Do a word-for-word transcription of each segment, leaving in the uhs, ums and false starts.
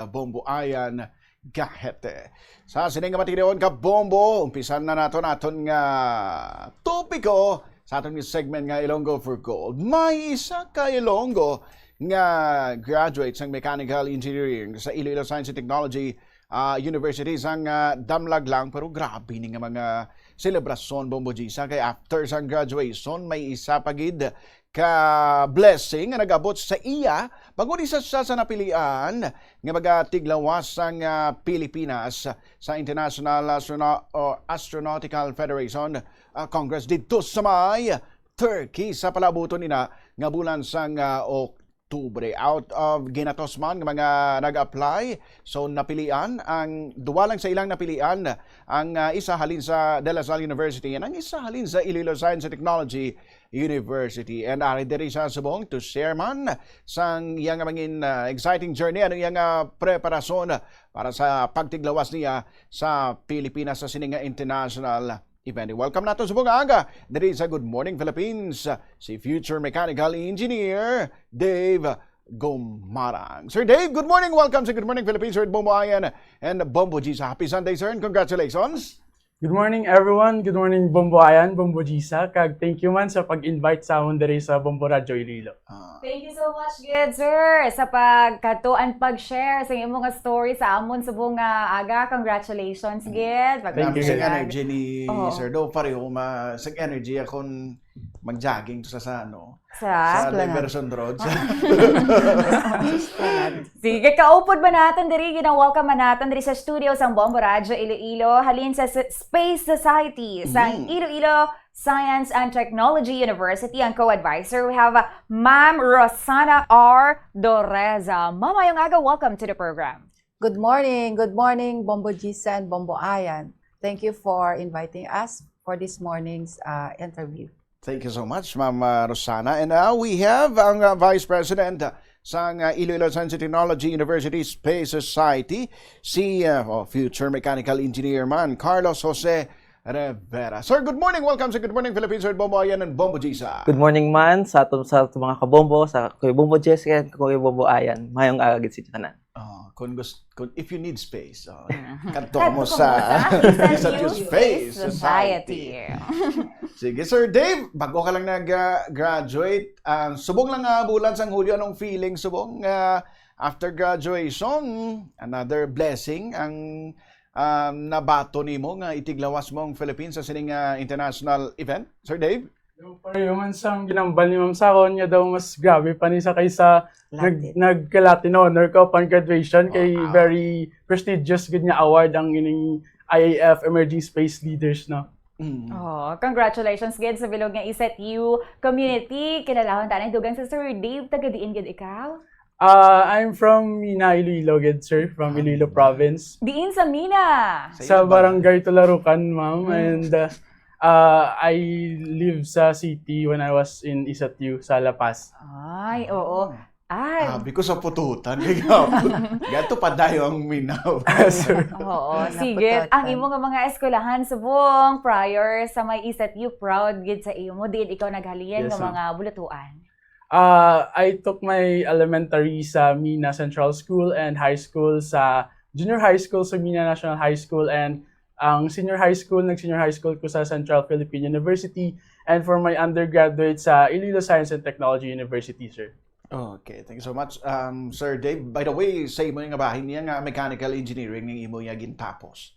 Bombo Ayan Gahete. Sa sini nga matigdion ka Bombo, umpisan na naton aton nga topiko sa aton nga segment nga Ilonggo for Gold. May isa ka Ilonggo nga graduate sang mechanical engineering sa Iloilo Science and Technology ah, University sang ah, damlag lang, pero grabe ni nga mga selebrasyon, Bombo Gisa, kay after sang graduation, may isa pa gid ka blessing nga nag-abot sa iya, bangod isa siya sa napilian nga mga tiglawas sang ah, Pilipinas sa International Astrono- o Astronautical Federation ah, Congress didto sa may Turkey. Sa palabuton nina nga bulan sang ah, Oktubre, out of ginatos man nga mga nag-apply, so napilian ang duwa lang sa ilang napilian, ang ah, isa halin sa De La Salle University and ang isa halin sa Iloilo Science and Technology University. And ari diri sa subong to share man sang iya nga mangin ah, exciting journey, ano iya nga preparasyon para sa pagtiglawas niya sa Pilipinas sa sini nga international event. Welcome nato subong nga aga diri sa Good Morning Philippines, si future mechanical engineer Dave Gumarang. Sir Dave, good morning. Welcome sa Good Morning Philippines with Bombo Ayan and Bombo Gisa. Happy Sunday, sir, and congratulations. Good morning, everyone. Good morning, Bombo Ayan, Bombo Gisa. Kag thank you man sa pag-invite sa amon diri sa Bombo Radyo Iloilo. Ah, Thank you so much, good sir, sa pagkadto and pag-share sa imo nga story sa amon subong nga aga. Congratulations, good. Thank you. Pagpasensya. Sa energy ni Oo. Sir Do, pareho ma sa energy akong mag-jogging to sa, sa ano, Sa sa Esplanade. Diversion Road. Sige, kaupod ba naton diri, gina-welcome man naton diri sa studio sang Bombo Radyo Iloilo, halin sa S- Space Society sang Mm. Iloilo Science and Technology University, ang co-advisor. We have uh, Ma'am Rosana R. Doreza. Ma'am, mayong aga, welcome to the program. Good morning. Good morning, Bombo Gisa and Bombo Ayan. Thank you for inviting us for this morning's uh, interview. Thank you so much, Ma'am uh, Rosana. And now we have ang uh, Vice President uh, sang uh, Iloilo Science and Technology University Space Society, si uh, oh, future mechanical engineer man, Carlos Jose Rivera. Sir, good morning. Welcome sa Good Morning Philippines with Bombo Ayan and Bombo Gisa. Good morning man sa aton sa aton mga kabombo, sa Kuya Bombo Jessica and Kuya Bombo Ayan. Mayong aga gid sa inyo tanan. Oh, kung gusto, kung, if you need space, oh, kadto mo sa Isat Youth Space Society. Sige, Sir Dave, bago ka lang nag-graduate, ah, subong lang nga bulan sang Hulyo, anong feeling subong nga after graduation, another blessing ang um, nabato nimo nga itiglawas mo ang Philippines sa sining ah, international event, Sir Dave? Daw pareho man sang ginambal ni Ma'am Sakon nga daw mas grabe pa ni sa kaysa nag, Latin. Nagka-Latin honor ko upon graduation kay Wow. Very prestigious gid nga award ang ining I A F Emerging Space Leaders, no? Mm. Oh, congratulations gid sa bilog nga I S E T U community. Kilalahon ta na dugang sa Sir Dave, taga diin gid ikaw? Ah, I'm from Mina, Iloilo gid, sir, from Ah, Iloilo Mina. Province. Diin sa Mina? Sa Sa Iloilo ba? Barangay Tularucan, ma'am, Mm. and uh, uh, I live sa city when I was in Isatyu, sa La Paz. Ay, oo. Ah. Ah, because of pututan, kay gapon. Gato pa dayo ang minaw. Ah, sir. Oo, Napututan. Sige. Ang imo nga mga eskwelahan subong prior sa may I S E T U, proud gid sa imo. Diin ikaw naghalin Yes, nga ma'am. Mga bulutuan? Ah, I took my elementary sa Mina Central School and high school sa junior high school sa Mina National High School, and ang senior high school, nag-senior high school ko sa Central Philippine University, and for my undergraduate sa Iloilo Science and Technology University, sir. Okay, thank you so much, um, Sir Dave. By the way, sa imo nga bahin niya nga mechanical engineering ang imo nga gintapos.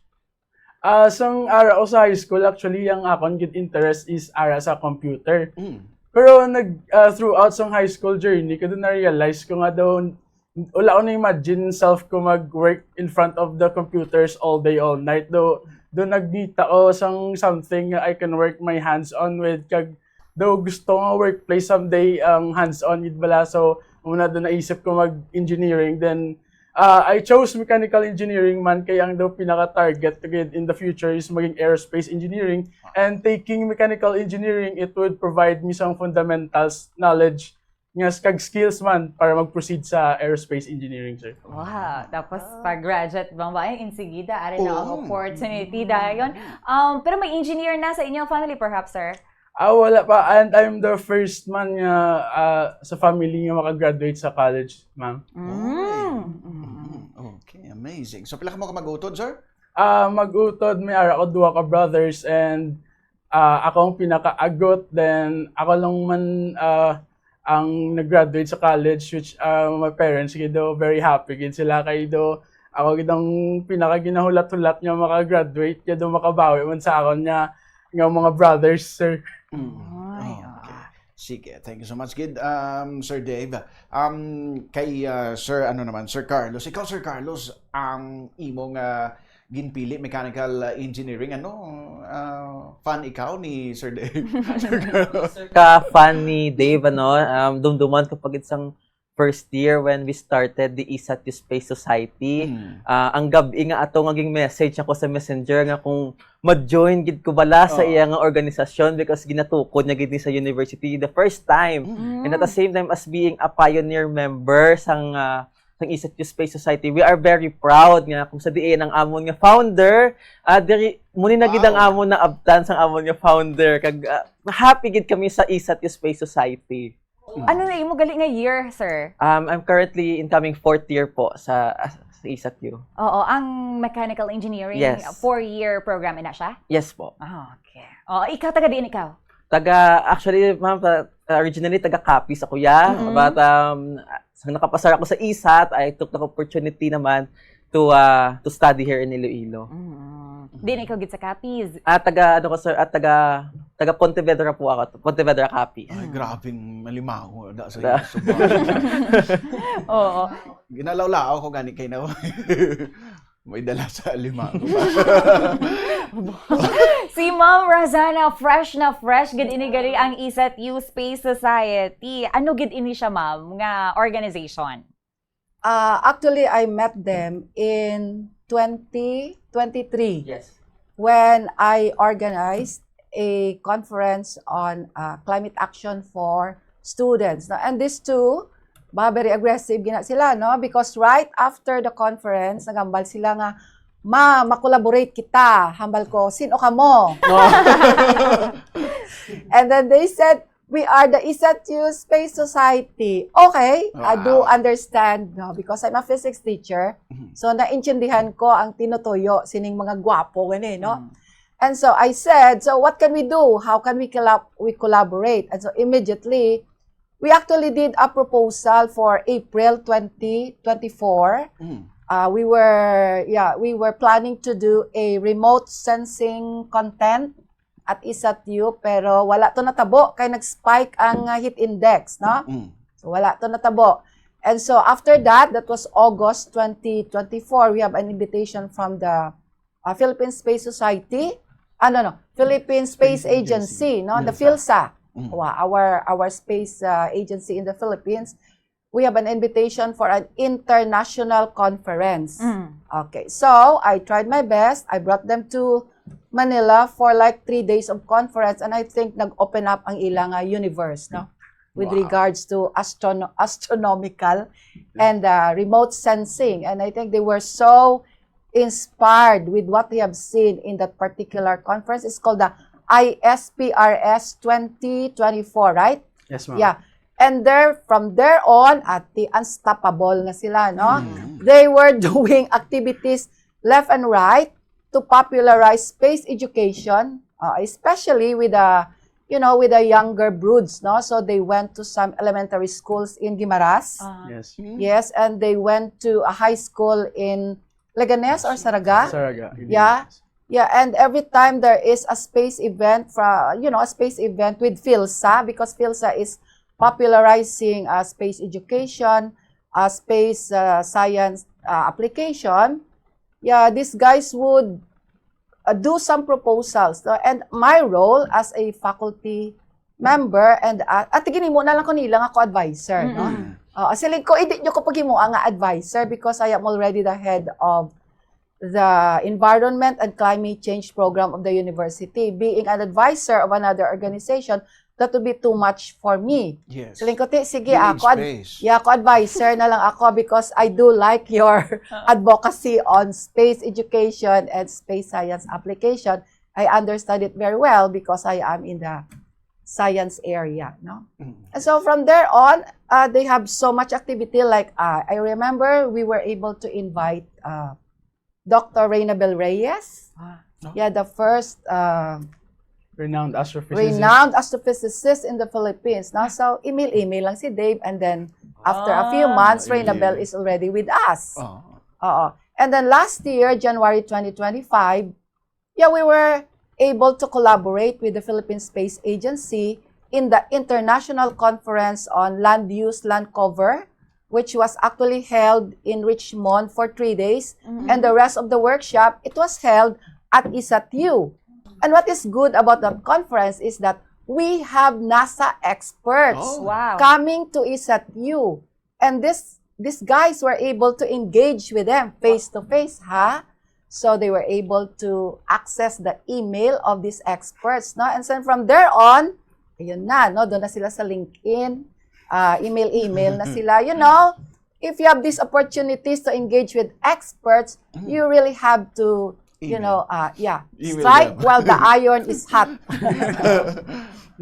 Ah, sang ara ko sa high school, actually, ang akon gid interest is ara sa computer. Mm. Pero nag, ah, throughout sang high school journey ko, doon na-realize ko nga daw, wala ko na-imagine self ko mag-work in front of the computers all day, all night. Daw, doon nagkita ko sang something nga I can work my hands on with, kag daw gusto nga workplace someday ang hands-on gid bala. So, muna doon naisip ko mag-engineering. Then, ah, I chose mechanical engineering man kay ang daw pinaka-target ko gid in the future is maging aerospace engineering. And taking mechanical engineering, it would provide me some fundamentals knowledge nga s-, kag skills man para mag-proceed sa aerospace engineering, sir. Wow, tapos pag-graduate bang ba, ay, insigida, ari na ang Oo. Opportunity dayon. Um, pero may engineer na sa inyong family, perhaps, sir? Ah, wala pa. And I'm the first man nga, ah, sa family nga makagraduate sa college, ma'am. Mm. Oy. Mm. Mm. Oh. Amazing. So, pila ka mo ka mag-utod, sir? Ah, mag-utod, may ara ko duha ka brothers and, ah, ako ang pinakaagot. Then, ako lang man, ah, ang nag-graduate sa college, which, ah, my parents, gid daw, very happy gid sila kay daw ako gid ang pinakaginahulat-hulat nga maka-graduate, kay daw makabawi man sa akon nga, nga mga brothers, sir. Mm. Ay, Oh, ah. okay. Sige, thank you so much, gid, um, Sir Dave. Um, kay, uh, Sir, ano naman, Sir Carlos. Ikaw, Sir Carlos, ang imong, uh, ginpili, mechanical, uh, engineering. Ano, uh, fan ikaw ni Sir Dave? Sir Carlos. Ka fan ni Dave, ano, um, dumduman ko pag isang first year when we started the ISATU Space Society. Mm. Ah, ang gab-i nga ato nga ging-message ako sa Messenger nga kung ma-join gid ko bala sa Wow. iya nga organisasyon because ginatukod niya gid ni sa university the first time. Mm. And at the same time, as being a pioneer member sang, ah, sang ISATU Space Society, we are very proud nga kung sa diin ang amon nga founder, ah, diri, muni na gid ang Wow. amon naabtan sang amon nga founder. Kag, ah, happy gid kami sa ISATU Space Society. Mm. Ano na imo gali nga year, sir? Um, I'm currently incoming fourth year po sa, sa ISATU. Oo, ang mechanical engineering, Yes. four-year program na siya? Yes po. Ah, okay. Oh, ikaw, taga diin ikaw? Taga, actually, ma'am, ta-, originally, taga Capiz ako, ya. Mm-mm. But, um, sa nakapasar ako sa ISAT, I took the opportunity naman to, uh, to study here in Iloilo. Mm. Di na ikaw gid sa Capiz? Ah, taga, ano ko, sir, ah, taga, taga Pontevedra po ako. Pontevedra, Capiz. Ay, Mm. grabing malimaw. Da sa Da- iyo, suba. Oo. Ginalaw-law ko gani kay na may dala sa alimango. Si Ma'am Razana, fresh na fresh gid ini gali ang ISATU Space Society. Ano gid ini siya, ma'am, nga organization? Uh, actually, I met them in twenty twenty-three Yes. when I organized a conference on, uh, climate action for students. No? And these two, ba, very aggressive gina sila, no? Because right after the conference, nagambal sila nga, "Ma, ma-collaborate kita." Hambal ko, "Sino ka mo?" And then they said, "We are the ISATU Space Society." Okay, I do Wow. understand, no, because I'm a physics teacher. Mhm. So, naintindihan ko ang tinutuyo sining mga gwapo gani, no? Mm. And so I said, "So what can we do? How can we collab-, we collaborate?" And so immediately, we actually did a proposal for April twenty twenty-four. Mm. Uh, we were, yeah, we were planning to do a remote sensing content at ISATU, pero wala to natabo kay nag-spike ang, uh, heat index, no? Mm. So, wala to natabo. And so, after that, that was August twenty twenty-four, we have an invitation from the, uh, Philippine Space Society, ano, no, Philippine Space Space Agency, Agency. no, the PhilSA. PhilSA. Mm. Wa-, our, our space, uh, agency in the Philippines. We have an invitation for an international conference. Mm. Okay, so I tried my best. I brought them to Manila for, like, three days of conference, and I think nag-open up ang ilang, uh, universe, no? With Wow. regards to astrono-, astronomical and, uh, remote sensing. And I think they were so inspired with what they have seen in that particular conference. It's called the I S P R S twenty twenty-four, right? Yes, ma'am. Yeah. And there, from there on, at the unstoppable na sila, no? Mm. They were doing activities left and right to popularize space education, uh, especially with the, you know, with the younger broods, no? So they went to some elementary schools in Guimaras. Ah. Yes. Mm. Yes, and they went to a high school in Leganes or Saraga? Saraga. Yeah. Yeah, and every time there is a space event fra-, you know, a space event with PhilSA, because PhilSA is popularizing, uh, space education, uh, space, uh, science, uh, application. Yeah, these guys would, uh, do some proposals, no? And my role as a faculty member and, uh, at ginhimo na lang ko nila nga ko-advisor, no? Mm-mm. Uh, siling ko, hindi nyo ko paghimo nga advisor because I am already the head of the Environment and Climate Change Program of the university. Being an advisor of another organization, that would be too much for me. Yes. Siling ko, "Ti, sige, You need ako ad-, space. yeah, ako advisor na lang ako because I do like your Ah. advocacy on space education and space science application. I understand it very well because I am in the science area, no? Mm. And so from there on, uh, they have so much activity. Like, uh, I remember we were able to invite, uh, Doctor Reynabel Reyes. Ah. No? Yeah, the first, uh, Renowned astrophysicist. Renowned astrophysicist in the Philippines, no? So, email-email lang si Dave, and then after a few Ah, months, Reynabel yeah. is already with us. Ah. Oo. And then last year, January twenty twenty-five, yeah, we were able to collaborate with the Philippine Space Agency in the International Conference on Land Use, Land Cover, which was actually held in Richmond for three days, Mm-hmm. and the rest of the workshop, it was held at ISAT-U. And what is good about that conference is that we have NASA experts Oh. Wow. coming to ISAT-U. And this, these guys were able to engage with them face to face, ha? So they were able to access the email of these experts, no? And then from there on, ayun na, no? Doon na sila sa LinkedIn, ah, email-email na sila. You know, if you have these opportunities to engage with experts, Mm. you really have to, you Email. know, uh, yeah, Email strike them. while the iron is hot.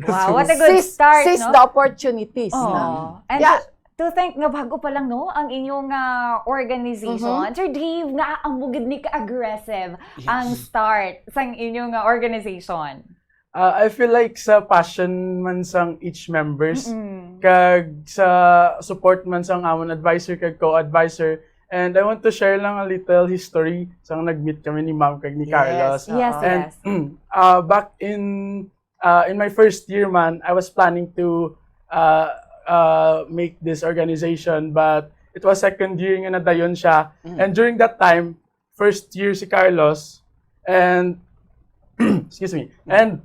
Wow, what a good Seize, start, seize no? the opportunities, Oh. no? And Yeah. to, to think nga bago pa lang, no, ang inyong, ah, organization. Mm-hmm. Sir Dave, nga amo gid ni ka-aggressive Yes. ang start sang inyong, ah, organization. Ah, I feel like sa passion man sang each members, Mm-mm. kag sa support man sang amon advisor kag co-advisor. And I want to share lang a little history sang nag-meet kami ni Ma'am kag ni Yes. Carlos. Yes, And, yes. ah, back in, ah, in my first year man, I was planning to, ah, ah, make this organization, but it was second year nga nadayon siya. Mm. And during that time, first year si Carlos, and, excuse me, and,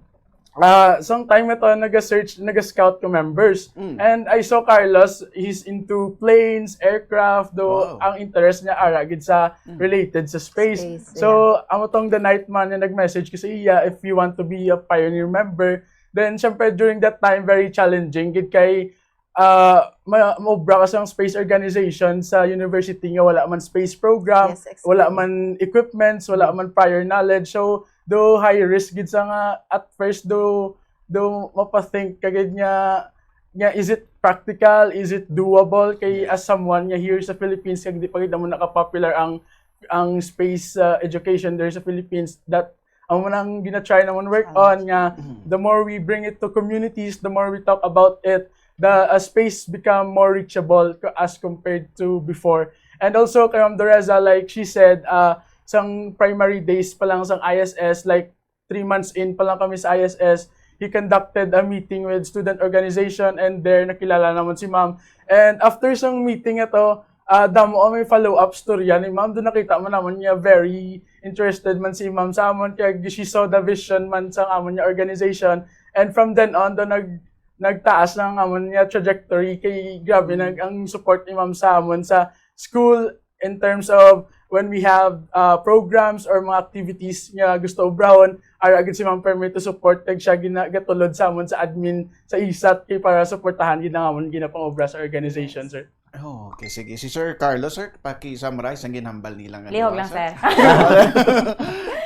ah, sang time ito, naga-search, naga-scout ko members. Mm. And I saw Carlos, he's into planes, aircraft, though Wow. ang interest niya ara gid sa Mm. related sa space. Space, So, yeah. amo tong the night man nga nag-message ko sa iya if you want to be a pioneer member. Then, syempre, during that time, very challenging gid kay, ah, ma-, maobra ka sa space organization sa university nga wala man space program, Yes, exactly. wala man equipments, wala Mm. man prior knowledge. So, do high risk gid sa nga at first do, do mapathink ka gid nga, nga is it practical, is it doable kay Yes. as someone nga here sa Philippines kag di pa gid mo nakapopular ang, ang space, ah, education there sa Philippines, that amo man ang gina-try namon work Challenge. on nga Mm. the more we bring it to communities, the more we talk about it, the, uh, space become more reachable co-, as compared to before. And also kay Ma'am Doreza, like she said, uh, sang primary days pa lang sang I S S, like three months in pa lang kami sa I S S, he conducted a meeting with student organization and there nakilala namon si Ma'am. And after sang meeting ito, ah, damo kami follow-up storya ni Ma'am. Doon nakita mo naman niya very interested man si Ma'am sa amon kaya she saw the vision man sa amon niya organization. And from then on, doon nag-, nagtaas lang ang amon niya trajectory kay grabe Mm. nag-, ang support ni Ma'am sa amon sa school in terms of when we have, uh, programs or mga activities nga gusto obrahon, ara gid si Ma'am permi to support kag siya gina-, gatulod sa amon sa admin sa isat kay para suportahan gid ang amon ginapangobra sa organization, Yes. sir. Oh, okay, sige. Si Sir Carlos, sir, paki-summarize ang ginhambal nila nga Lihog duha, lang, sir. sir.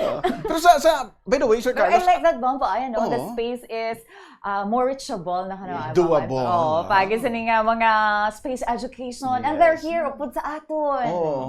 Oh. Pero sa, sa, by the way, Sir Pero I Carlos, like that, Bong, po, ayan, no? The Oo. space is, uh, more reachable na, ano, Yes, ah, doable. Oo, Ah. pag isa ni nga mga space education, and they're Yes. here, upod sa aton. Oo.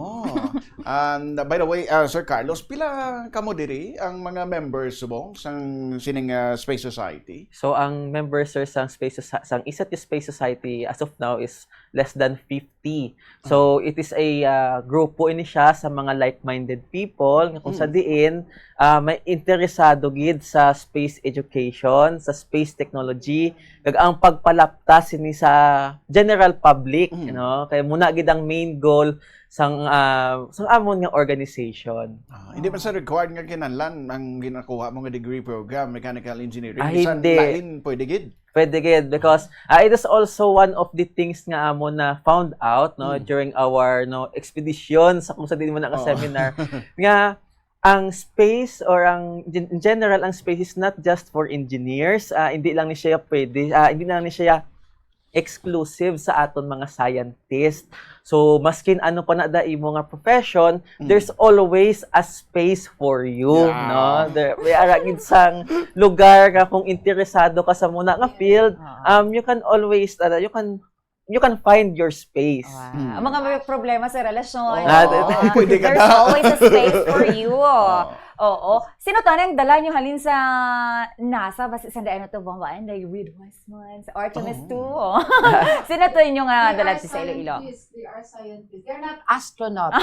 And, uh, by the way, uh, Sir Carlos, pila kamo diri ang mga members mo sang sining, uh, Space Society? So, ang members, sir, sang Space Soci-, sang isat ka Space Society as of now is less than fifty. So, it is a, ah, grupo ini siya sa mga like-minded people nga kung sa Mm. diin, ah, may interesado gid sa space education, sa space technology, kag ang pagpalaptas sini sa general public, Mm. you know, kay muna gid ang main goal sang, ah, sang amon nga organization. Ah, hindi pa sa required nga kinahanglan ang ginakuha mo nga degree program, mechanical engineering. Ah, Bisan hindi. lain, pwede gid. Pwede gid, because, ah, it is also one of the things nga amo na found out, no, Mm. during our, no, expedition sa kung sa din mo na ka Oo. seminar, nga ang space or ang gen-, in general, ang space is not just for engineers. Ah, hindi lang ni siya pwede, ah, hindi lang ni siya exclusive sa aton mga scientist. So, maskin ano pa na da imo nga profession, Mm. there's always a space for you, Yeah. no? There, may ara gid sang lugar nga kung interesado ka sa muna nga field, Ah. um, you can always, ano, you can, you can find your space. Wow. Mm. Ang mga may problema sa relasyon. Oo. Ah, pwede ka There's na. always a space for you. Oo. Oo. Sino to ang dala nyo halin sa NASA? Basi sa daan na to, Bomba, and like Reed Wiseman, sa Artemis Oo. two. Sino to inyo nga They dala are sa Iloilo? scientists. They are scientists. They're not astronauts.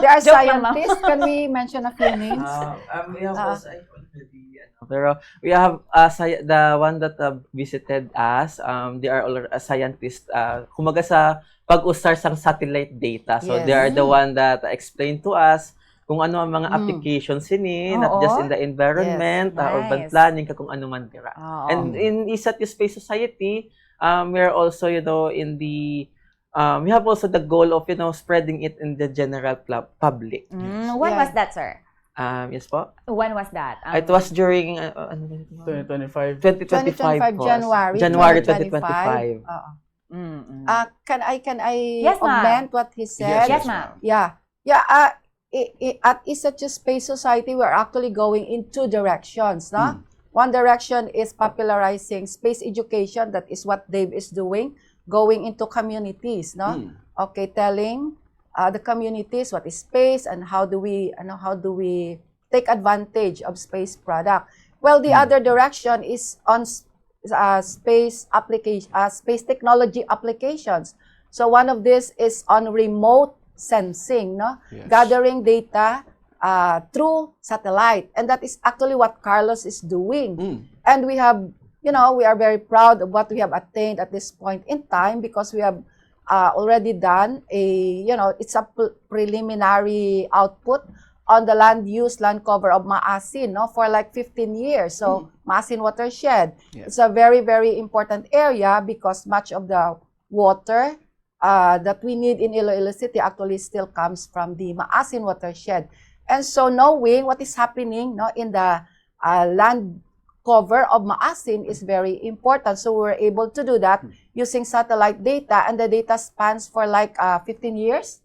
They are Joke lang, ma'am. scientists. Can we mention a few names? Uh, um, we have Ah. also, I already, ano, pero we have, uh, sci- the one that, uh, visited us, um, they are all a scientist, uh, kumbaga sa pag-usar sang satellite data. So, they are the Yes. one that explain to us kung ano ang mga Mm. applications sini, not Oo. just in the environment, Yes. uh, urban Nice. planning, kag kung ano man dira. Oo. And in Isat Space Society, um, we are also, you know, in the, um, we have also the goal of, you know, spreading it in the general pub- public. Mm, Yes. when Yeah. was that, sir? Um, yes po. When was that? It Um, was during, uh, uh, ano ba ito? Twenty twenty-five. Twenty twenty-five Twenty twenty-five po. January, January twenty twenty-five. twenty twenty-five. Oo. Mm-mm. Ah, can I, can I Yes, ma'am. augment what he said? Yes, Yes, ma'am. ma'am. Yeah. Yeah, ah, i- i- at Isat Space Society, we're actually going in two directions, no? Mm. One direction is popularizing space education. That is what Dave is doing, going into communities, no? Mm. Okay, telling, uh, the communities what is space and how do we, ano, how do we take advantage of space product. Well, the Hmm. other direction is on s- uh, space application, uh, space technology applications. So one of this is on remote sensing, no? Yes. Gathering data uh, through satellite. And that is actually what Carlos is doing. Mm. And we have, you know, we are very proud of what we have attained at this point in time because we have uh, already done a, you know, it's a pre- preliminary output on the land use, land cover of Maasin, no, for like fifteen years. So, Mm. Maasin watershed, Yes. it's a very, very important area because much of the water uh, that we need in Iloilo City actually still comes from the Maasin watershed. And so, knowing what is happening, no, in the uh, land cover of Maasin is very important. So we were able to do that Hmm. using satellite data, and the data spans for like uh, fifteen years,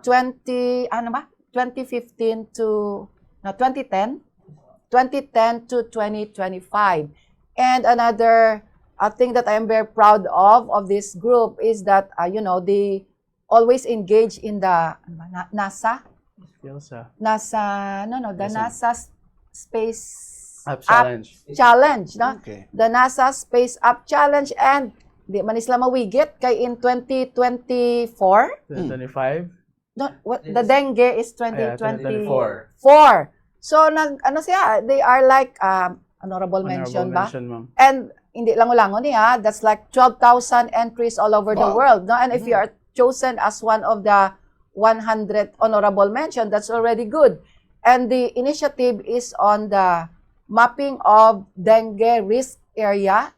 twenty, ano ba? Twenty fifteen to, no, twenty ten, twenty ten to twenty twenty-five. And another uh, thing that I am very proud of, of this group, is that, uh, you know, they always engage in the, ano ba, Na- NASA? Philsa. NASA, no, no, the NASA. NASA s- space App app challenge. challenge, no? Okay. The NASA space app challenge, and di man sila mawigit kay in twenty twenty-four, Hmm. Twenty twenty-five? No, what, the dengue is Ah, yeah, twenty twenty-four. twenty twenty-four. So, nag, ano siya, they are like, um, honorable Honorable mention ba? mention, ma'am. And hindi lang ulangon niya, that's like twelve thousand entries all over the Wow. world, no? And if you Mm. are chosen as one of the one hundred honorable mention, that's already good. And the initiative is on the mapping of dengue risk area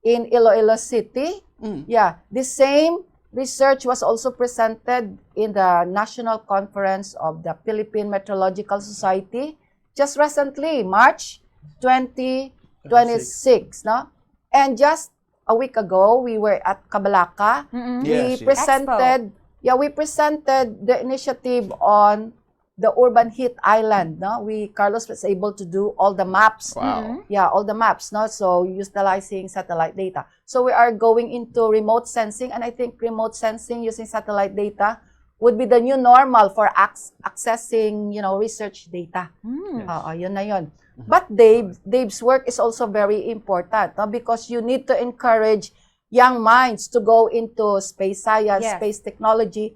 in Iloilo City. Mm. Yeah, the same research was also presented in the National Conference of the Philippine Meteorological Society just recently, March twenty twenty-six, no? And just a week ago, we were at Cabalaka. Mm-mm. Yes, We yes. presented, Expo. yeah, we presented the initiative on the urban heat island, no? We, Carlos was able to do all the maps. Wow. Mm-hmm. Yeah, all the maps, no? So, utilizing satellite data. So, we are going into remote sensing, and I think remote sensing using satellite data would be the new normal for acc- accessing, you know, research data. Mm. Yes. Oo, yun na yun. Mm-hmm. But Dave, Dave's work is also very important, no? Because you need to encourage young minds to go into space science, Yes. space technology.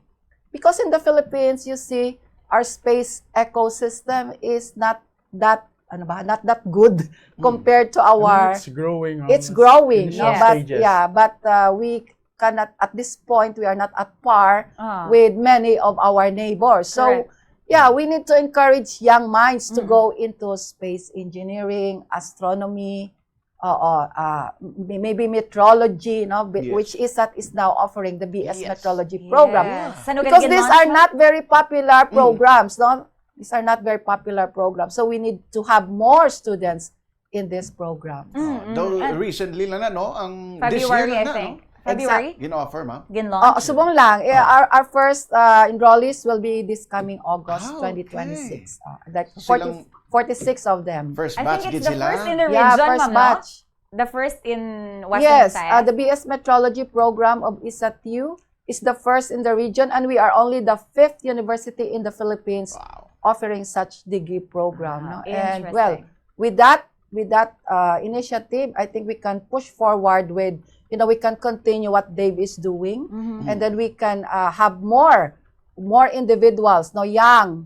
Because in the Philippines, you see, our space ecosystem is not that, ano ba, not that good Mm. compared to I mean, our it's growing on it's growing, initial no? But stages. yeah, but uh, we cannot, at this point, we are not at par Ah. with many of our neighbors. So, Correct. yeah, we need to encourage young minds to Mm. go into space engineering, astronomy, oo, ah, may- maybe meteorology, no, bi- Yes. which is that is now offering the B S Yes. Meteorology Yes. program. Sa Because Nugan these are Month, not very popular Mm. programs, no? These are not very popular programs. So we need to have more students in this program. Mm, mm. Though Ah. recently lang na, no? Ang this February, year lang I na, think. no? February? Gin-offer, ma'am? Gin-launch? Oh, subong lang. Eh, our, our first uh, enrollees will be this coming August Ah, okay. twenty twenty-six. Oh, that So, silang forty, forty-six of them. First I batch think gid it's the sila? first in the Yeah, region, first ma'am, no? batch. The first in Western Yes, Visayas? uh, the B S Metrology program of ISATU is the first in the region, and we are only the fifth university in the Philippines Wow. offering such degree program. Ah, No? And well, interesting. with that, with that uh, initiative, I think we can push forward with, you know, we can continue what Dave is doing, Mhm. and then we can uh, have more, more individuals, no, young,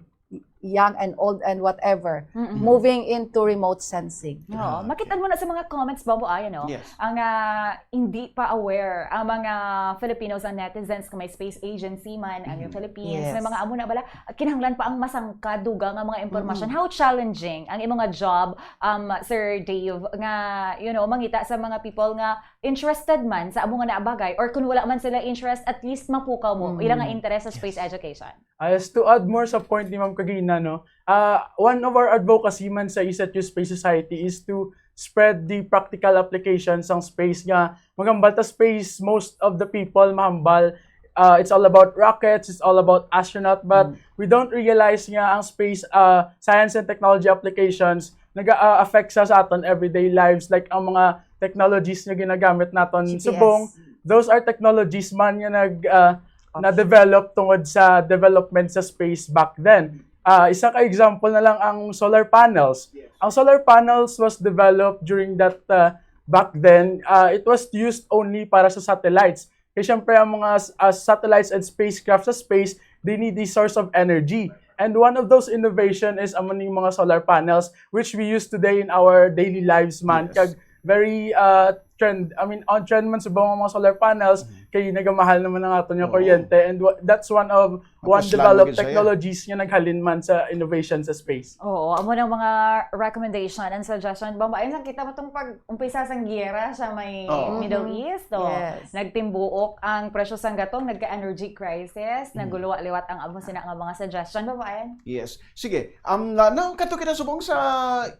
young and old and whatever, Mm-mm. moving into remote sensing. Oo, Ah, okay. makita mo na sa mga comments, Bombo, ay, ano? Yes. Ang ah, hindi pa aware ang mga Filipinos, ang netizens, kung may space agency man ang Mm. Philippines, may Yes. mga amo na bala, kinahanglan pa ang masangka, dugang nga mga impormasyon. Mm. How challenging ang imong nga job, um, Sir Dave, nga, you know, mangita sa mga people nga interested man sa amo nga naabagay, or kung wala man sila interest, at least mapukaw mo Mm. ila nga interes sa space Yes. education? Ah, yes, to add more sa point ni Ma'am kagina, no, ah, one of our advocacy man sa ISATU Space Society is to spread the practical application sang space nga maghambal ta space, most of the people mahambal, ah, it's all about rockets, it's all about astronaut, but Mm. we don't realize nga ang space, ah, science and technology applications naga-affect sa, sa aton everyday lives, like ang mga technologies nga ginagamit naton G P S. subong, those are technologies man nga nag, ah, Option. na-develop tungod sa development sa space back then. Ah, isa ka example na lang ang solar panels. Yes. Ang solar panels was developed during that, ah, back then. Ah, it was used only para sa satellites. Kaya syempre, ang mga s- ah, satellites and spacecraft sa space, they need a source of energy. And one of those innovation is amo ning mga solar panels, which we use today in our daily lives man. Yes. Kag very uh, trend, I mean, on trend man subong ang mga solar panels, Mhm. kay nagamahal naman ang aton nga Oo. kuryente, and wa- that's one of one Mapuslan developed gid siya. technologies nga naghalin man sa innovation sa space. Oo, amo nang mga recommendation and suggestion. Bamba, ayun lang kita mo tong pag-umpisa sang giyera sa may Oo. Middle Mhm. East, oh. Yes. Nagtimbuok ang presyo sang gatong, nagka-energy crisis, Mm. nagulo liwat ang amo sina nga mga suggestion. Bamba, ayun. Yes. Sige, um, na, na, kadto kita subong sa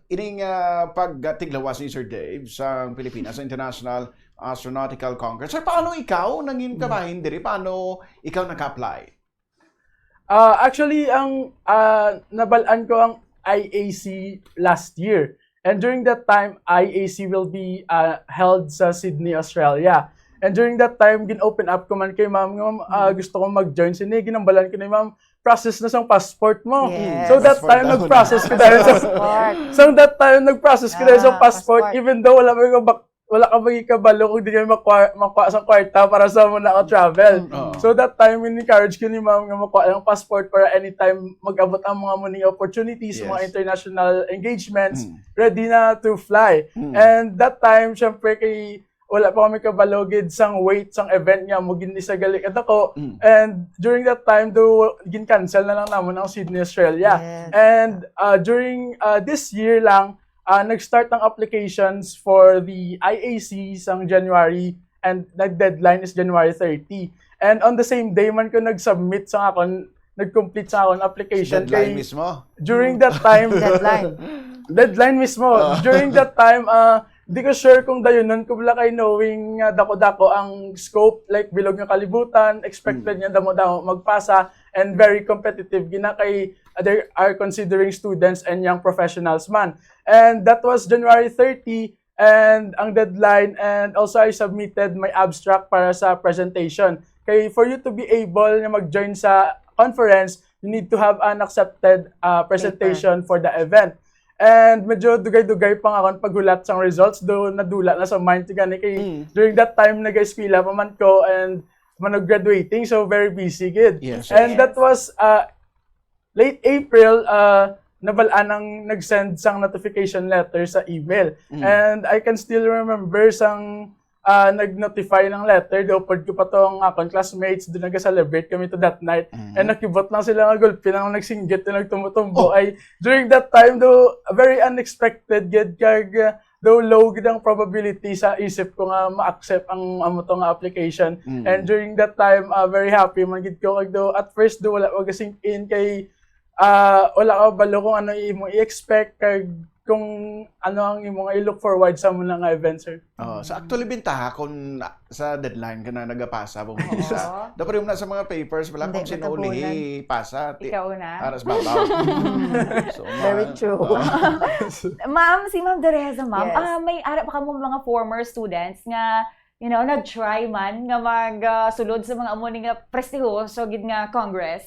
ining, ah, pagtiglawas ni Sir Dave sa Pilipinas, sa International Astronautical Congress. Sir, paano ikaw nangin Hmm. kabahin diri? Paano ikaw naka-apply? Ah, actually, ang, ah, nabalaan ko ang I A C last year. And during that time, I A C will be, ah, held sa Sydney, Australia. And during that time, gin-open up ko man kay ma'am nga, "Ma'am, ah, Hmm. gusto ko mag-join sini." Ginambalan ko ni ma'am, process na sang passport mo. Yes. So that Passport time, daw na. nag-process ko dahil sa Passport. So that time, nag-process ko dahil sa Ah, passport, passport. even though wala pa ko bak-, wala ka maging kabalo kung di ka makuha, makuha sa kwarta para sa muna ka travel. Mm. Oo. So that time, in-encourage ko ni ma'am nga makuha ang passport para anytime mag-abot ang mga muning opportunities, mga Yes. international engagements, Mm. ready na to fly. Mm. And that time, syempre, kay wala pa kami kabalo gid sang weight sang event nga mo gid ni sa gali kadako. Mm. And during that time, do gin-cancel na lang namon ang Sydney, Australia. Yes. And, uh, during, uh, this year lang, uh, nag-start ang applications for the I A C sang January, and nag-deadline is January thirty. And on the same day man ko nag-submit sa akon, nag-complete sa akon application. Deadline kay mismo? During that time, Deadline. Deadline mismo. Ah. During that time, ah, di ko sure kung dayunon ko bala kay, knowing nga dako-dako ang scope, like, bilog nga kalibutan, expected Mm. nga damo-damo magpasa, and very competitive gina kay, uh, they are considering students and young professionals man. And that was January thirty, and ang deadline, and also I submitted my abstract para sa presentation. Kay for you to be able nga mag-join sa conference, you need to have an accepted, uh, presentation Paper. for the event. And medyo dugay-dugay pa nga akong paghulat sang results, do nadula na sa mind ko gani kay Mm. during that time nag-eskwela pa man ko and manag-graduating, so very busy gid. Yes, And yes. that was, uh, late April, uh, nabal-an ang nag-send sang notification letter sa email. Mm. And I can still remember sang, uh, nag-notify ng letter, do pod ko pa to ang akon classmates, do naga-celebrate kami to that night. Mm. And nakibot lang sila nga gulpi lang nagsinggit, do nagtumbo-tumbo. Oh. Ay, during that time, do, very unexpected gid, kag, uh, do low gid ang probability sa isip ko nga ma-accept ang amo to nga application. Mm. And during that time, uh, very happy man gid ko, kag do, at first, do, wala ko ga-sink in kay, ah, wala ka balo kung ano imo i-expect, kag kung ano ang imo nga i-look forward sa muna nga event, sir. Oh, so actually, bintaha kung sa deadline ka na nagapasa, Bombo Jisa. Dapat yung na sa mga papers, wala kung sino ulihi, pasa. Ikaw na. Aras babaw. So, very true. Ma'am, si Ma'am Doreza, ma'am, ah, may ara pa kamo mga former students nga, you know, nag-try man nga mag, ah, sulod sa mga amo ni nga prestihoso gid nga Congress?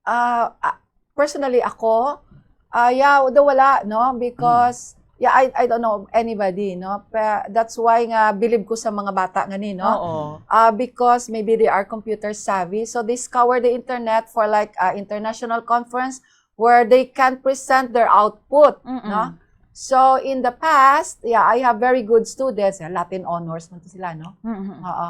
Ah, ah, personally, ako, ah, yeah, although wala, no? Because, yeah, I, I don't know anybody, no? Pa, that's why nga bilib ko sa mga bata nga ni, no? Oo. Ah, because maybe they are computer savvy, so they scour the internet for, like, ah, international conference where they can present their output, Mm-mm. no? So, in the past, yeah, I have very good students. Yeah, Latin honors man to sila, no? Mm-mm. Oo.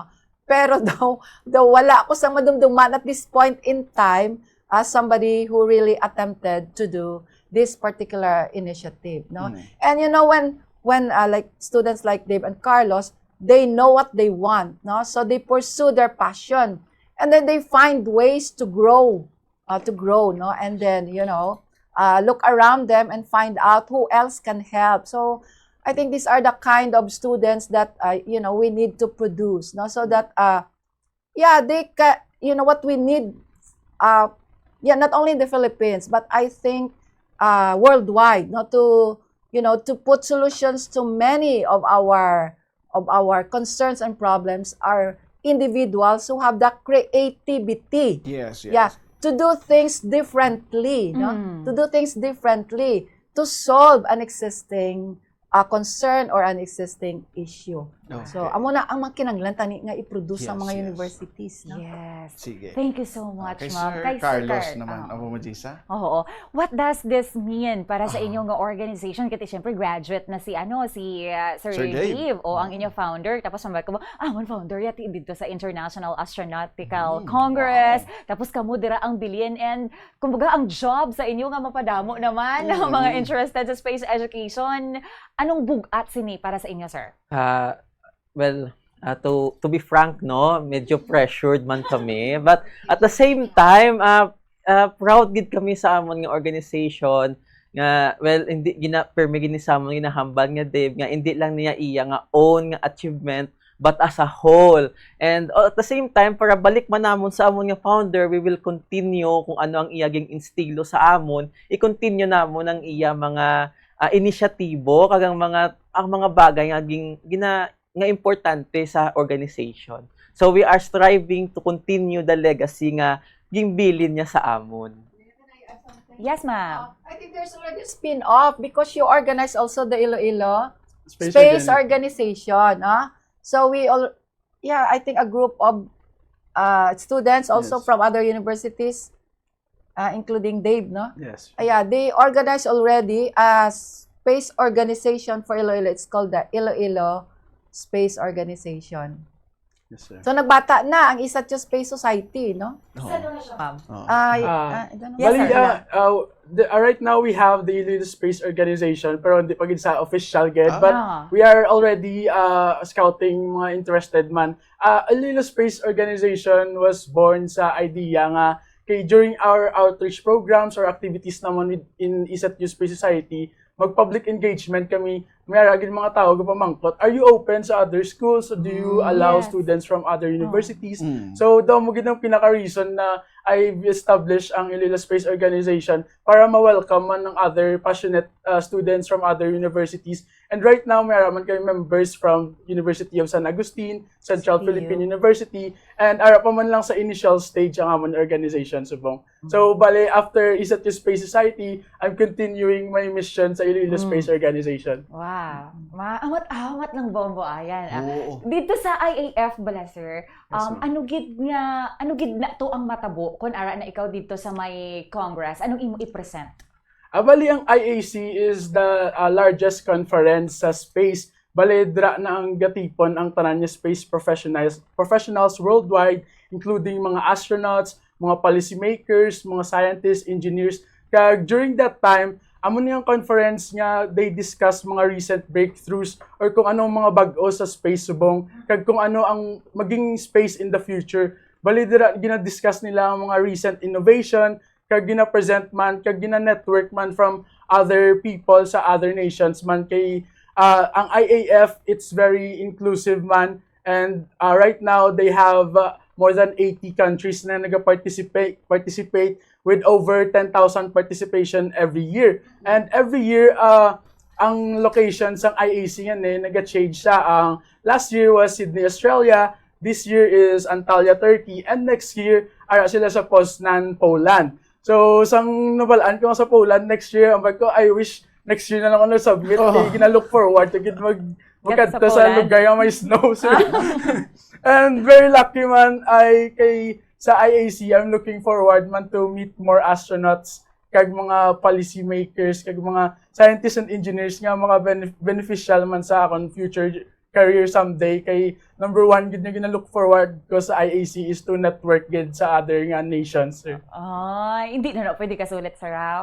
Pero daw, daw wala ko sang madumduman at this point in time as somebody who really attempted to do this particular initiative, no? Mm. And you know, when, when, uh, like, students like Dave and Carlos, they know what they want, no? So they pursue their passion, and then they find ways to grow, uh, to grow, no? And then, you know, uh, look around them and find out who else can help. So I think these are the kind of students that, uh, you know, we need to produce, no? So that, uh, yeah, they ca-, you know, what we need, uh, yeah, not only in the Philippines, but I think, uh, worldwide, no, to, you know, to put solutions to many of our, of our concerns and problems are individuals who have the creativity. Yes, yes. Yeah, to do things differently, no? Mm. To do things differently, to solve an existing, uh, concern or an existing issue. So, Okay. amo na ang mga kinahanglan tani nga i-produce sa Yes, mga yes. universities, no? Yes. Sige. Thank you so much, Okay, ma'am. Sir Kay Sir Carlos Car-, naman, oo. Amo mo, Jisa? Oo. What does this mean para sa Ah. inyo nga organization? Kasi, syempre, graduate na si, ano, si, ah, Sir Sir Dave. Dave, o ang Mm. inyo founder. Tapos, sabi ko, "Ah, man founder yati dito sa International Astronautical Mm, Congress." wow. Tapos, kamo dira ang bilin. And, kumbaga, ang job sa inyo nga mapadamo naman ang mga Mm. interested sa space education. Anong bugat sini para sa inyo, sir? Ah, well, ah, to, to be frank, no, medyo pressured man kami. But at the same time, ah, ah, proud gid kami sa amon nga organization nga, well, hindi gina-, permi gini sa amon ginahambal nga Dave, nga hindi lang niya iya nga own nga achievement, but as a whole. And, uh, at the same time, para balik man namon sa amon nga founder, we will continue kung ano ang iya ging instilo sa amon, i-continue namon ang iya mga, ah, inisyatibo, kag ang mga, ang mga bagay nga ging-, gina-, nga importante sa organization. So, we are striving to continue the legacy nga ginbilin niya sa amon. Yes, ma'am. Uh, I think there's already a spin-off because you organize also the Iloilo Space Space Organi-, Organization, ah. So, we all, yeah, I think a group of, uh, students also Yes. from other universities, uh, including Dave, no? Yes. Uh, yeah, they organize already a space organization for Iloilo. It's called the Iloilo Space Organization. Yes, sir. So, nagbata na ang Isatyo Space Society, no? Oo. Saan na siya, ma'am? Oo. Ay, Ah, ah, I don't know. Yes, bali, sir. ah, ah, the, ah, right now we have the Iloilo Space Organization, pero hindi pa gid sa official gid. Ah. But Ah. we are already, ah, scouting mga interested man. Ah, Iloilo Space Organization was born sa idea nga kay during our outreach programs or activities naman with, in Isatyo Space Society, mag-public engagement kami. May ara gid mga tao gapamangkot, "Are you open sa other schools? So do you Mm. allow Yes. students from other Oh. universities?" Mm. So, daw mo gid ang pinaka-reason na I established ang Iloilo Space Organization para ma-welcome man ng other passionate, uh, students from other universities. And right now, may ara man kami members from University of San Agustin, Central S P U. Philippine University, and ara pa man lang sa initial stage ang amon organization, subong. So, bale, after Isatyo Space Society, I'm continuing my mission sa Iloilo Mm. Space Organization. Wow. Ma-, amat-amat lang, Bombo, ayan, ah. Oo. Dito sa I A F bala, sir, Yes, um, ma'am. ano gid nga, ano gid na to ang matabo kung ara na ikaw dito sa may Congress? Anong imo i-present? Ah, bali, ang I A C is the, ah, largest conference sa space. Bali, dira na ang gatipon ang tanan nga space professionals, professionals worldwide, including mga astronauts, mga policymakers, mga scientists, engineers. Kag during that time, amo ni ang conference nga they discuss mga recent breakthroughs or kung anong mga bag-o sa space subong, kag kung ano ang maging space in the future. Bali, dira gina-discuss nila ang mga recent innovation, kag gina-present man, kag gina-network man from other people sa other nations man kay ah, ang I A F, it's very inclusive man. And ah, right now, they have ah, more than eighty countries na nag-participate participate with over ten thousand participation every year. And every year, ah, ang location sang I A C nga ni naga-change siya. Ang last year was Sydney, Australia. This year is Antalya, Turkey. And next year, ara sila sa Poznan, Poland. So, sang nabalaan ko nga sa Poland next year, ang bag ko, I wish next year na lang ako na-submit. Oh. Kay gina-look forward to gid mag Gat sa magkadto sa Poland. Lugar nga may snow, sir. And very lucky man ay kay sa I A C, I'm looking forward man to meet more astronauts kag mga policymakers kag mga scientists and engineers nga mga benef- beneficial man sa akon future career someday. Kay number one gid nga gina-look forward ko sa I A C is to network gid sa other nga nations, sir. Ay, hindi na, na pwede ka sulit sa raw.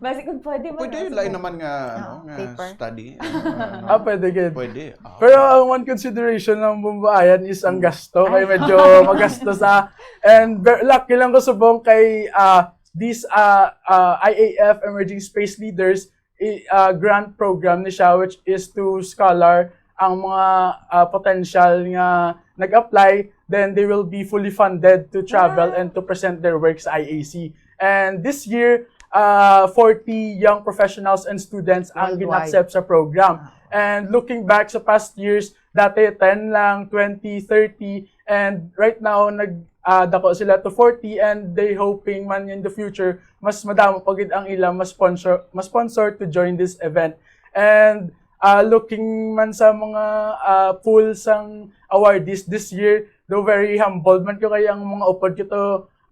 Basi kung pwede mo. Pwede no, lain sige. Naman nga, ano, Ah, nga paper. Study. Ano, ano. Ah, pwede gid. Pwede. Ah, Pero ang one consideration ng bumbaayan is ang gasto. Kaya Ay. Medyo magasto sa. And ver- lucky lang ko subong kay ah, this ah, ah, I A F Emerging Space Leaders i- ah, grant program ni siya, which is to scholar ang mga ah, potential nga nag-apply, then they will be fully funded to travel Wow. And to present their work sa I A C. And this year, uh, forty young professionals and students ang Worldwide. Gin-accept sa program. And looking back sa past years, dati ten lang, twenty, thirty, and right now nag ah, dako sila to forty, and they hoping man in the future mas madamo pa gid ang ila mas sponsor mas sponsor to join this event. And uh, looking man sa mga uh, pool sang awardees this year, though very humbled man ko kay ang mga upod ko to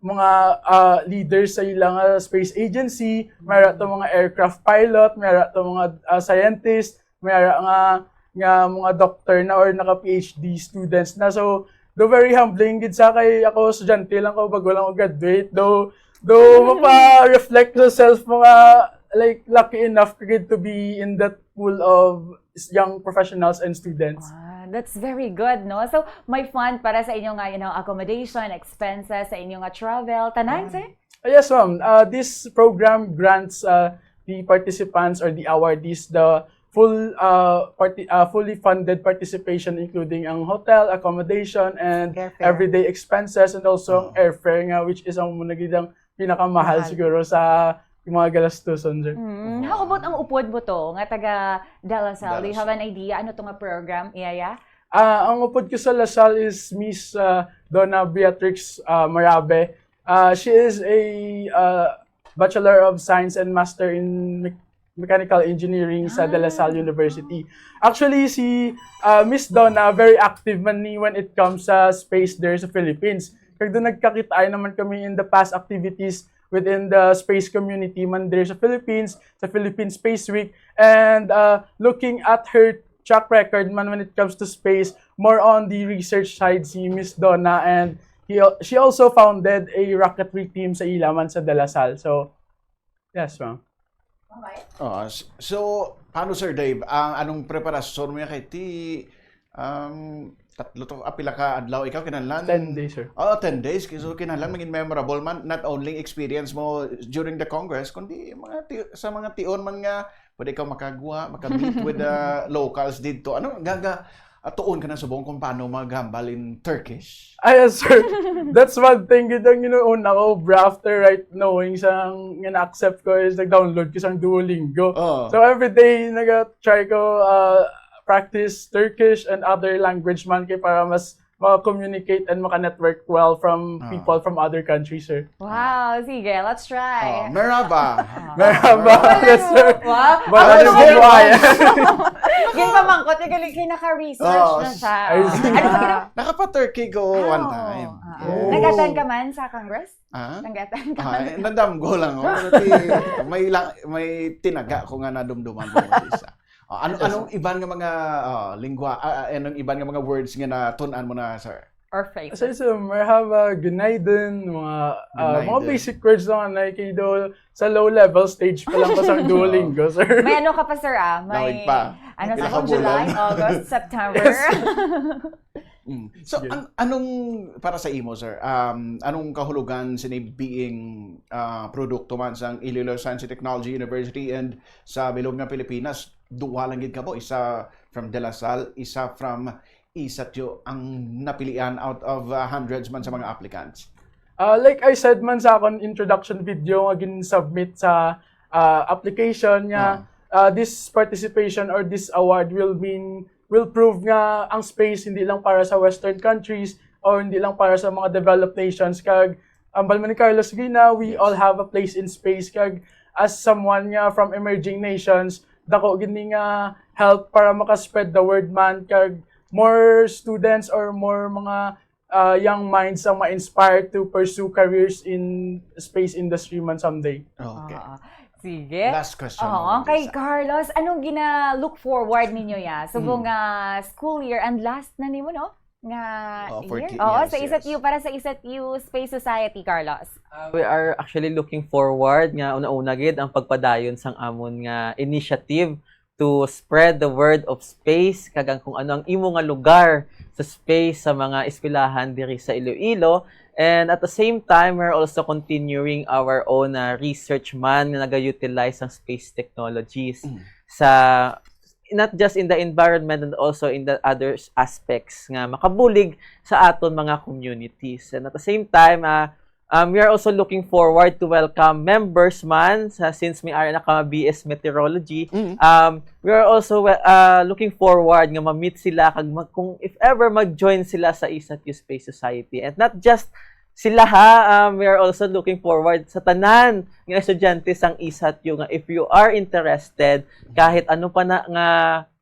mga uh, leaders sa ilang uh, space agency, may ara to mga aircraft pilot, may ara to mga uh, scientist, may ara nga nga mga doctor na or naka P H D students na. So, though very humbling gid sa kay ako estudyante lang ko bago lang ko graduate. Though though mapa-reflect sa self mga like lucky enough ka gid to be in that pool of young professionals and students. Ah, that's very good, no? So, may fund para sa inyo nga, you know, accommodation, expenses, sa inyo nga travel, tanan, sir? Uh, yes, ma'am. Uh, this program grants uh, the participants or the awardees the full uh, parti- uh, fully funded participation, including ang hotel, accommodation, and Airfare. Everyday expenses, and also ang airfare nga, which is ang muna gid ang pinakamahal Mahal. Siguro sa mga galastuson, sir. Mm. How about ang upod mo to, nga taga De La Salle? Do you have an idea? Ano to nga program? Iya, iya? Ah, ang upod ko sa La Salle is Miss ah, Donna Beatrix ah, Marabe. Ah, she is a ah, Bachelor of Science and Master in Me- Mechanical Engineering sa De La Salle University. Actually, si ah, Miss Donna, very active man ni when it comes sa space there sa Philippines. Kag doon nagkakita-ay naman kami in the past activities within the space community man there sa Philippines, sa Philippine Space Week. And uh, looking at her track record man when it comes to space, more on the research side si Miss Donna, and he, she also founded a rocketry team sa ila man sa De La Salle. So, yes, ma'am. Ah, s- so, paano, Sir Dave? Ang anong preparasyon mo kay ti um, tatlo to, ah, pila ka adlaw ikaw kinahanglan? Ten days, sir. Oh, ten days. So, kinahanglan maging memorable man, not only experience mo during the Congress, kundi mga ti- sa mga tion man nga pwede ikaw makagwa, maka-meet with the locals dito. Ano, gaga, atuon ka na subong kung paano maghambal in Turkish? Ah, yes, sir. That's one thing gid ang inuuna ko, bro, after right knowing sa nga na-accept ko is nag-download ko sang Duolingo. Oh. So every day naga-try ko uh, practice Turkish and other language man kay para mas maka-communicate and maka-network well from Ah. people from other countries, sir. Wow, sige, let's try. Oh, merhaba. Merhaba, yes, sir. Wow. But ano Ano po yun? Buhay? Ginpamangkot, nagaling kayo naka-research Oh, na siya. I see. Ano sa Nakapa-Turkey ko one time. Ah, Oh. Nag-attend ka man sa Congress? Ha? Nag-attend ka Ay, man? nadamgo lang ako. Kasi may, la- may tinaga ko nga nadumduman ko sa isa. Oh, ano, anong iban nga mga oh, lingwa, ah, ah, anong iban nga mga words nga natun-an mo na, sir? Or phrases? Aside sa merhaba, günaydın, mga, ah, mga Günaydın. Basic words lang na kay do sa low level stage pa lang ko sa Duolingo, sir. May ano ka pa, sir, ah? May, Dawig pa. Ano Pila sa ka akong July, bulan? August, September? Mm. So, Sige. an-, anong, para sa imo, sir, um, anong kahulugan sini being, ah, produkto man sang Iloilo Science and Technology University and sa bilog nga Pilipinas? Duha lang gid kamo, isa from De La Salle, isa from ESATU ang napilian out of, ah, hundreds man sa mga applicants. Ah, like I said man sa akon introduction video nga gin-submit sa, ah, application nga, Ah. ah, this participation or this award will mean, will prove nga ang space hindi lang para sa Western countries or hindi lang para sa mga developed nations. Kag, ambal man ni Carlos Gina, we Yes. all have a place in space. Kag, as someone nga from emerging nations, dako gid ni nga help para maka-spread the word man. Kag, more students or more mga, ah, young minds ang ma-inspire to pursue careers in space industry man someday. Okay. Oo. Sige. Last question Oo, mo, kay Lisa. Carlos, anong gina-look forward ninyo, ya? Subong Mm. nga school year and last na nimo, no? Nga Oh, for year? ti-, Oo, yes, sa yes. ESATU, para sa ESATU Space Society, Carlos. Uh, we are actually looking forward nga una-una gid ang pagpadayon sang amon nga initiative to spread the word of space kag ang kung ano ang imo nga lugar sa space sa mga eskwelahan diri sa Iloilo. And at the same time, we're also continuing our own, uh, research man nga nag-utilize sang space technologies Mm. sa, not just in the environment and also in the other aspects nga makabulig sa aton mga communities. And at the same time, uh, um, we are also looking forward to welcome members man sa, since may ara na ka B S Meteorology. Mm. Um, we are also, uh, looking forward nga ma-meet sila kag mag-, kung if ever mag-join sila sa ESATU Space Society. And not just sila ha, um, we are also looking forward sa tanan nga estudyante sang ESATU nga if you are interested, kahit ano pa na nga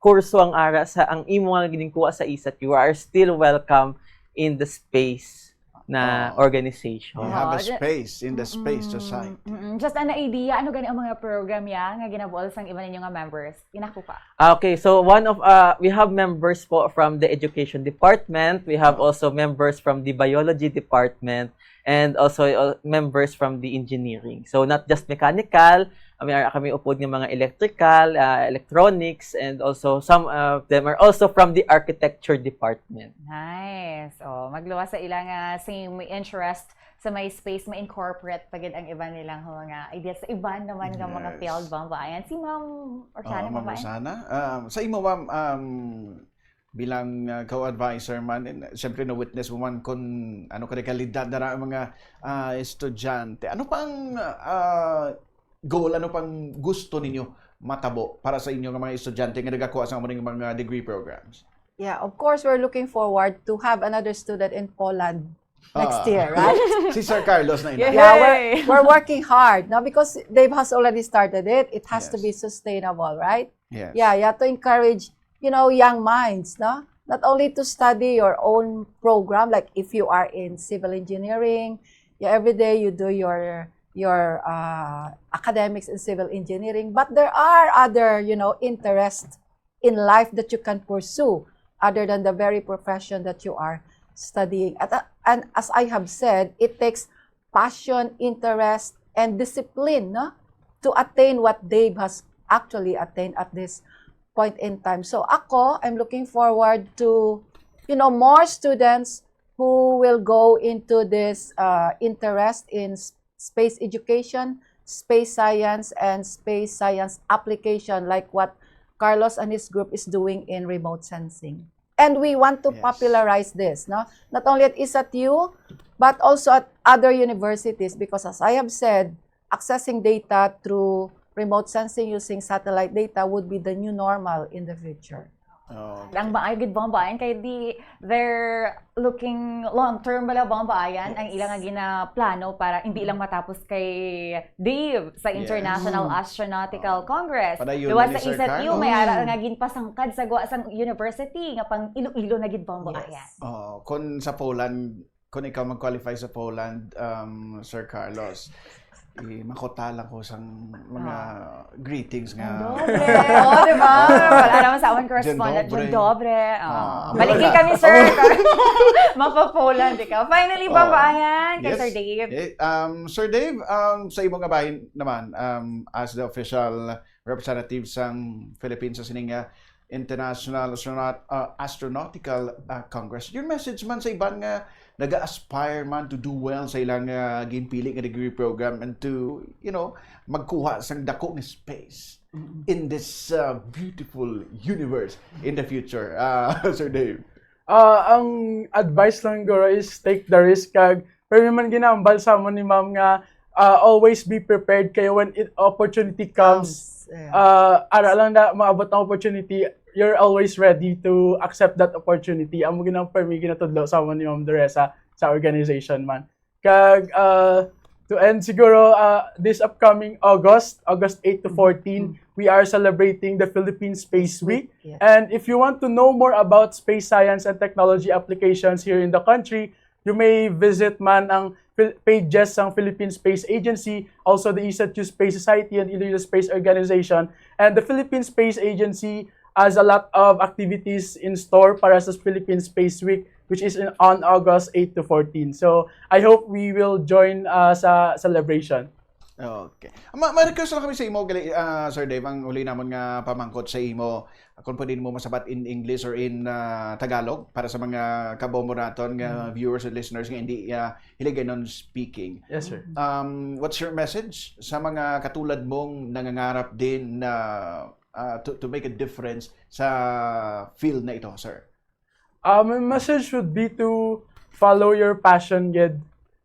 kurso ang ara sa ang imo nga ginkuha sa ESATU, you are still welcome in the space na Oh. organization. We have a Oh, ju- space in the space Mm-mm. society. Mm-mm. Just an idea, ano gani ang mga program ya nga ginabuol sang iba ninyo nga members? Ginakuha. Ah, okay, so one of, uh, we have members po from the education department. We have also members from the biology department and also, uh, members from the engineering. So not just mechanical, kami, kami upod nga mga electrical, uh, electronics, and also some of them are also from the architecture department. Nice. Oh, magluwas sa ilang, ah, same interest sa may space, ma-incorporate pa gid ang iban nilang mga ideas sa iban naman nga mga Yes. field, Bambayan. Si Ma'am Rosana, Oo, Ma'am Bambayan. Rosana. Um, sa imo, ma'am, um, bilang, uh, co-advisor man, and, uh, siyempre na-witness mo man kung ano ka kalidad na ang mga, ah, estudyante. Ano pang, ah, goal, ano pang gusto ninyo matabo para sa inyo nga mga estudyante nga nagakuha sa among mga degree programs? Yeah, of course, we're looking forward to have another student in Poland next Ah. year, right? Si Sir Carlos na ina. Yay! Yeah, we're, we're working hard, no? Because Dave has already started it. It has to Yes. be sustainable, right? Yes. Yeah, you have to encourage, you know, young minds, no? Not only to study your own program, like if you are in civil engineering, you, every day you do your, your, uh, academics in civil engineering, but there are other, you know, interests in life that you can pursue other than the very profession that you are studying. At, uh, and as I have said, it takes passion, interest, and discipline, no, to attain what Dave has actually attained at this point in time. So ako, I'm looking forward to, you know, more students who will go into this, uh, interest in s-, space education, space science, and space science application, like what Carlos and his group is doing in remote sensing. And we want to Yes. popularize this, no? Not only at ESATU, but also at other universities, because as I have said, accessing data through remote sensing using satellite data would be the new normal in the future. Okay. Ang maayo gid, Bambayan, kay di, they're looking long term bala, Bambayan, ang Yes. ilang nga ginaplano para hindi lang matapos kay Dave sa Yes. International Mm. Astronautical Oh. Congress. Padayon Diba na ni sa Sir ESATU, Carlos. may ara Mm. nga ginpasangkad sa gwa sang university nga pang Iloilo na gid, Bambayan. Yes. Oh, kung sa Poland, kung ikaw mag-qualify sa Poland, um, Sir Carlos, eh, makutala ko sang mga Ah. greetings nga Ang doble. Oh, di ba? Wala naman sa amon correspondent. Dzień dobry. Dzień dobry. Oh. Ah, Balik wala. kami, sir. Mapa-Poland ikaw. Finally, Oh. Bambayan, kay Yes. Sir Dave. Eh, um, Sir Dave, um, sa imo nga bahin naman, um, as the official representative sang Philippines sa sining, uh, International Astronaut, uh, Astronautical, uh, Congress. Your message man sa iban nga naga-aspire man to do well sa ilang, uh, ginpili nga degree program and to, you know, magkuha sang dako nga space in this, uh, beautiful universe in the future, uh, Sir Dave? Ah, ang advice lang guro is take the risk kag pero man ginambal sa mo ni ma'am nga, ah, always be prepared kayo when it, opportunity comes. Comes, yeah. Ah, ara lang na maabot ang opportunity, you're always ready to accept that opportunity. Amo ginang permi ginatudlo sa mo ni Ma'am Doresa sa organization man. Kag, ah, to end siguro, ah, this upcoming August, August eight to fourteen, we are celebrating the Philippine Space Week. Yes. And if you want to know more about space science and technology applications here in the country, you may visit man ang Phil-, pages sang Philippine Space Agency, also the ESATU Space Society and Iloilo Space Organization. And the Philippine Space Agency has a lot of activities in store para sa Philippine Space Week, which is in, on August eight to fourteen. So, I hope we will join, uh, sa celebration. Okay. Ma-, may request lang kami sa imo, gali, ah, Sir Dave, ang uli namon nga pamangkot sa imo, kung pwede mo masabat in English or in, ah, Tagalog para sa mga kabombo naton nga viewers and listeners nga hindi, ah, Hiligaynon speaking. Yes, sir. Um, what's your message sa mga katulad mong nangangarap din na, ah, to, to make a difference sa field na ito, sir? Uh, my message would be to follow your passion, gid,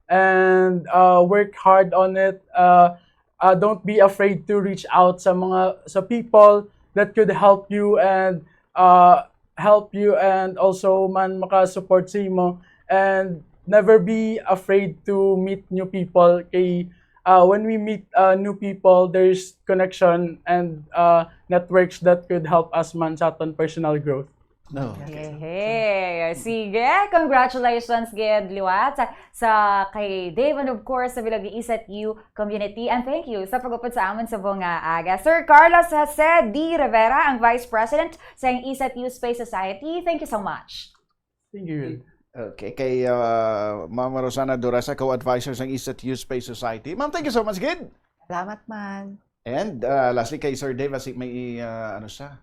and, uh, work hard on it. Uh, uh, don't be afraid to reach out sa mga, sa people that could help you and, uh, help you and also man makasupport sa imo. And never be afraid to meet new people. Kay, uh, when we meet, uh, new people, there's connection and, uh, networks that could help us man sa aton personal growth. No. Okay. Hey, sige. Congratulations, gid, liwat sa, sa kay Dave and of course sa Bilog Isat U community. And thank you sa pag-upod sa amon sa bunga aga. Sir Carlos Jose D. Rivera, ang Vice President sa Isat U Space Society. Thank you so much. Thank you. Okay, kay, uh, Ma'am Rosana Dorasa, co-advisor sa Isat U Space Society. Ma'am, thank you so much, gid. Salamat man. And, uh, lastly, kay Sir Dave, basi may, uh, ano siya?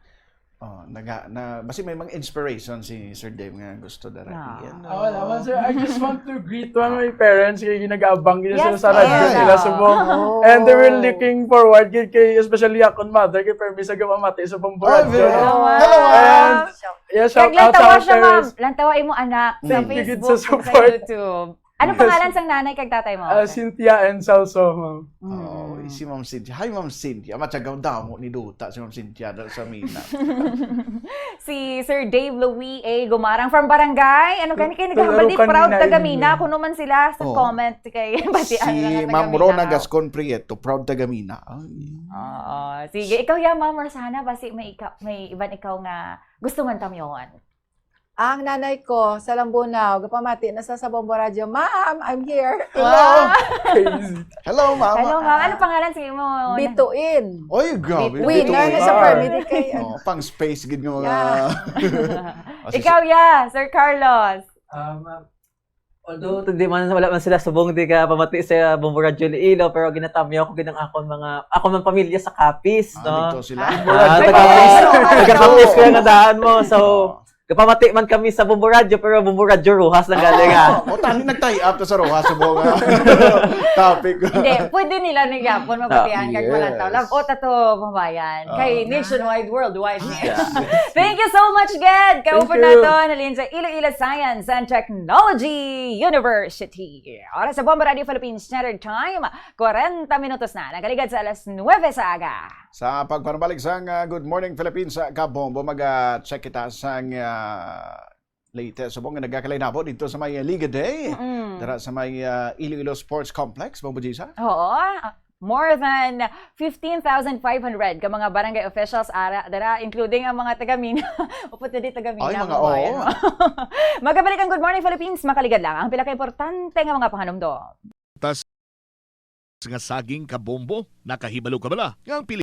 Oh, naga-, na, basi may mga inspiration si Sir Dave nga gusto dara Ah. iyan. Ah, wala man, sir. I just want to greet one of my parents kay ginagaabang gid Yes, sila sa radyo yes. nila subong. Oh. And they were looking forward gid kay, especially akon mother, kay permi sa gapamati sa Bombo Oh, Radyo. very good. Hello, Ma'am. Hello, Ma'am. And, yeah, shout Kag out sa lantawa akon siya, ma'am. parents. Lantawa imo anak sa Thank you gid sa Facebook, sa support. YouTube. Ano Yes. pangalan sang nanay kag tatay mo? Ah, Cynthia and Celso, ma'am. Mm. Oh, si Ma'am Cynthia. Hi, Ma'am Cynthia. Matyagaw damo ni Duta si Ma'am Cynthia dahil sa Mina. Si Sir Dave Louis A. Gumarang from Barangay. Ano gani kay Tularocan, proud Mina, taga Mina. Mina. Kuno man sila sa Oh. comment kay batian Si lang ang taga Ma'am Mina Rona ka. Gascon Prieto, proud taga Mina. Ay. Oo. Sige, ikaw ya, Ma'am Rosana, basi may ika-, may iban ikaw nga gusto man tamyon. Ang nanay ko sa Lambunao, gapamati na sa, sa Bombo Radyo, "Ma'am, I'm here." Hello. Wow. Crazy. Hello, Ma'am. Hello, Ma'am. Ano pangalan sa imo? Bituin. Oy, grabe. Bituin. Winner na sa Ah. permi, di kay, Oh, pang space gid nga mga Yeah. Oh, si Ikaw, ya, Sir Carlos. Ah, ma'am. Although, di man, wala man sila subong, di ka pamati sa Bombo Radyo Iloilo, pero ginatamyaw ko gid ang akon mga, akon man pamilya sa Capiz, Ah, no? dito sila. Ah, Radyo taga Capiz. Capiz. Taga Capiz ko yung nadaan mo. So, Oh. kapamati man kami sa Bombo Radyo, pero Bombo Radyo Roxas lang galing, ah. Oh, oh, tani nag-tie up to sa Roxas, subong, ah, topic. Hindi, pwede nila ni Gapon mapatihan Ah, kag yes. walang tawag. O, tato, pambayan. Ah. Kay nationwide, worldwide. Yes. Thank you so much, Ged. Thank Kaupod you. naton, halin sa Iloilo Science and Technology University. Oras sa Bombo Radio Philippines Standard Time, kwarenta minutos na. Nagaligad sa alas nuwebe sa aga. Sa pagpanabalik sang, ah, Good Morning Philippines sa Kabombo, mag-check kita sang, ah, latest. Subong nga nagkakalinabo dito sa may Liga Day. Mm. Dara sa may, ah, Iloilo Sports Complex, Bombo Gisa. Oo. More than fifteen thousand five hundred ka mga barangay officials ara dara, including ang mga taga Mina. Upod na di taga Mina, Ay, mga mga bayan, oo. no? Magabalik ang Good Morning Philippines, makaligad lang ang pila ka importante nga mga panganumdom. Tas nga saging, Kabombo, nakahibalo ka bala nga ang pili